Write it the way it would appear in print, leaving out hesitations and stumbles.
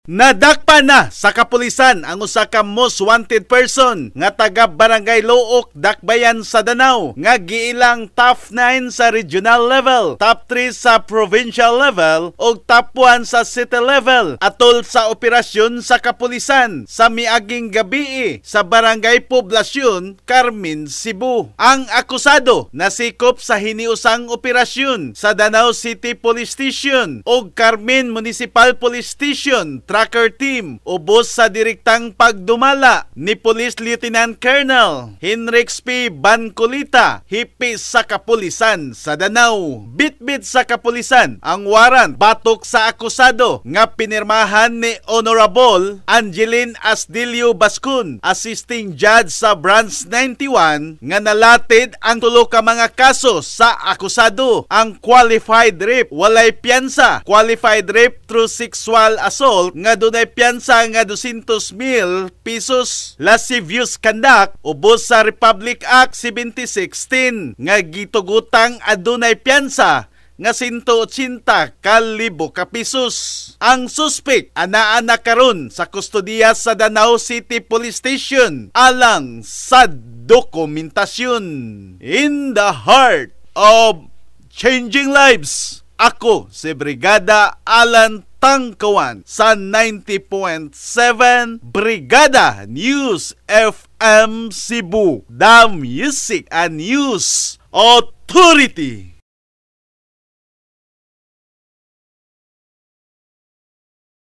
Nadakpan na sa kapulisan ang usa ka most wanted person nga taga Barangay Looc, Dakbayan sa Danao nga giilang top 9 sa regional level, top 3 sa provincial level ug top 1 sa city level atol sa operasyon sa kapulisan sa miaging gabii sa Barangay Poblasyon, Carmen, Cebu. Ang akusado nasikop sa hiniusang operasyon sa Danao City Police Station ug Carmen Municipal Police Station Tracker Team ubos sa direktang pagdumala ni Police Lieutenant Colonel Henrix P. Bancolita, hepe sa kapulisan sa Danao. Bitbit sa kapulisan ang warrant batok sa akusado nga pinirmahan ni Honorable Angeline Asdilio Bascon, Assisting Judge sa Branch 91, nga nalatid ang tulo ka mga kaso sa akusado: ang qualified rape walay piyansa, qualified rape through sexual assault nga dunay piyansa nga 200,000 pesos, lascivious conduct ubos sa Republic Act 7016 nga gitugutang adunay piyansa nga 180 kalibo ka pesos. Ang suspect anaa na karon sa kustodiya sa Danao City Police Station alang sa dokumentasyon. In the heart of changing lives, ako si Brigada Alan Tangkawan sa 90.7 Brigada News FM Cebu, the Music and News Authority.